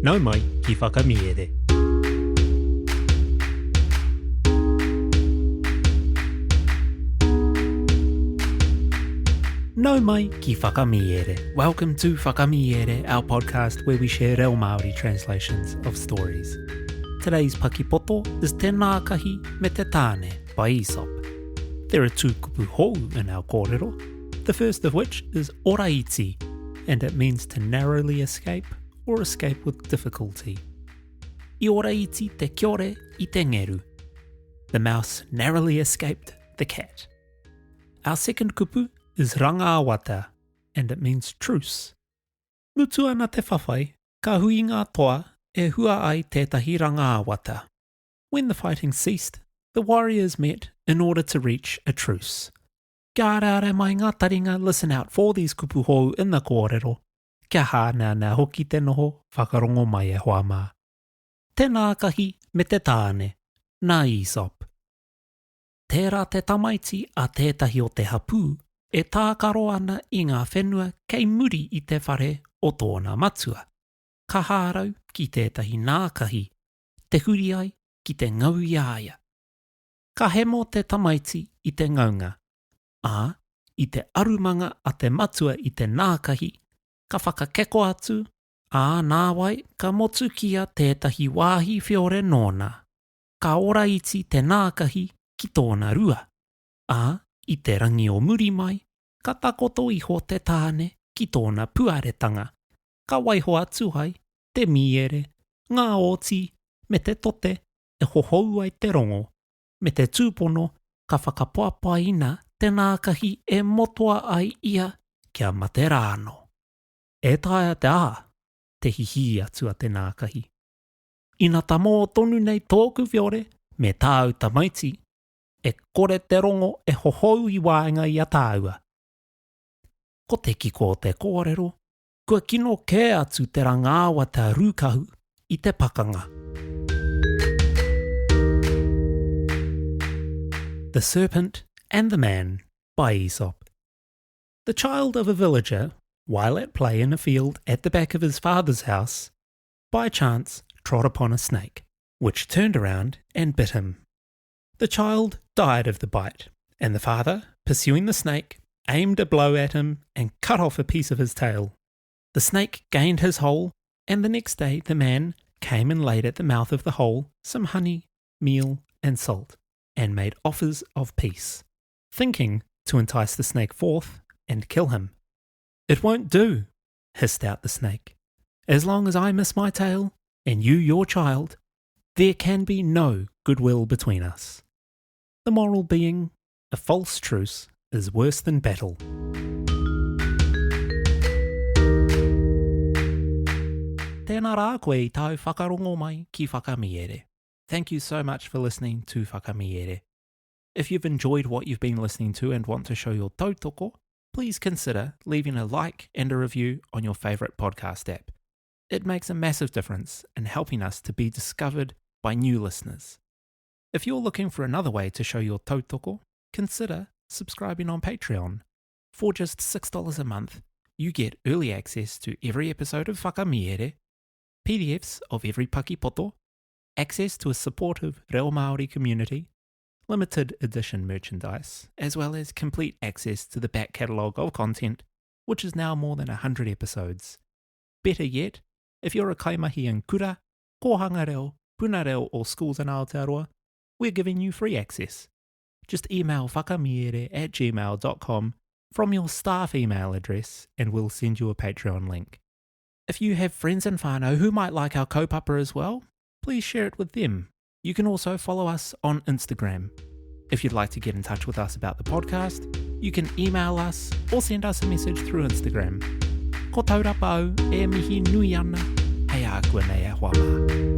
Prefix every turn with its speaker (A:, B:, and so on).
A: Nau mai ki Whakamiere. Nau mai ki Whakamiere. Welcome to Whakamiere, our podcast where we share reo Māori translations of stories. Today's pakipoto is Te Nākahi me te Tāne by Aesop. There are two kupu hou in our kōrero, the first of which is oraiti, and it means to narrowly escape or escape with difficulty. I oraiti te kiore i te ngeru. The mouse narrowly escaped the cat. Our second kupu is rangawata, and it means truce. Mutu ana te whawhai, ka hui ngā toa e hua ai tētahi rangaawata. When the fighting ceased, the warriors met in order to reach a truce. Kia areare mai ngā taringa listen out for these kupu hou in the kōrero, kia hāneanea hoki te noho whakarongo mai e hoa mā. Te nākahi me te tāne, nā Aesop. Tērā te tamaiti a tētahi o te hapū e tākaro ana i ngā whenua kei muri i te whare o tōna matua. Ka hārau ki tētahi nākahi, te huri ai ki te ngau i a ia. Ka hemo te tamaiti i te ngaunga, ā, i te arumanga a te matua i te nākahi, ka whakakeko atu, ā, nāwai ka motukia tētahi wāhi whiore nōna. Ka ora iti te nākahi ki tōna rua, ā, i te rangi o muri mai, ka takoto iho te tāne ki tōna puaretanga, ka waiho atu ai te mīere, ngā ōti, me te tote e hohou ai te rongo, me te tūpono ka whakapoapoaina te nākahi e motoa ai ia kia mate rā anō. E taea te aha te hihī atu a te nākahi. Ina tamō tonu nei tōku whiore me tāu tamaiti, e kore te rongo e hohou i waenga i a tāua. Ko te kiko o te kōrero, kua kino kē atu te rangaawata rūkahu i te pakanga. The Serpent and the Man by Aesop. The child of a villager, while at play in a field at the back of his father's house, by chance trod upon a snake, which turned around and bit him. The child died of the bite, and the father, pursuing the snake, aimed a blow at him and cut off a piece of his tail. The snake gained his hole, and the next day the man came and laid at the mouth of the hole some honey, meal, and salt, and made offers of peace, thinking to entice the snake forth and kill him. It won't do, hissed out the snake. As long as I miss my tail, and you your child, there can be no goodwill between us. The moral being, a false truce is worse than battle. Tēnā rā koe i tāu whakarongo mai ki Whakamiere. Thank you so much for listening to Whakamiere. If you've enjoyed what you've been listening to and want to show your tautoko, please consider leaving a like and a review on your favourite podcast app. It makes a massive difference in helping us to be discovered by new listeners. If you're looking for another way to show your tautoko, consider subscribing on Patreon. For just $6 a month, you get early access to every episode of Whakamiere, PDFs of every pakipoto, access to a supportive Reo Māori community, limited edition merchandise, as well as complete access to the back catalogue of content, which is now more than 100 episodes. Better yet, if you're a kaimahi in kura, kōhanga reo, puna reo or schools in Aotearoa, we're giving you free access. Just email whakamiere at gmail.com from your staff email address and we'll send you a Patreon link. If you have friends and whānau who might like our kaupapa as well, please share it with them. You can also follow us on Instagram. If you'd like to get in touch with us about the podcast, you can email us or send us a message through Instagram. Ko taurapa au e mihi nui ana, hei ākua nei e hoa mā.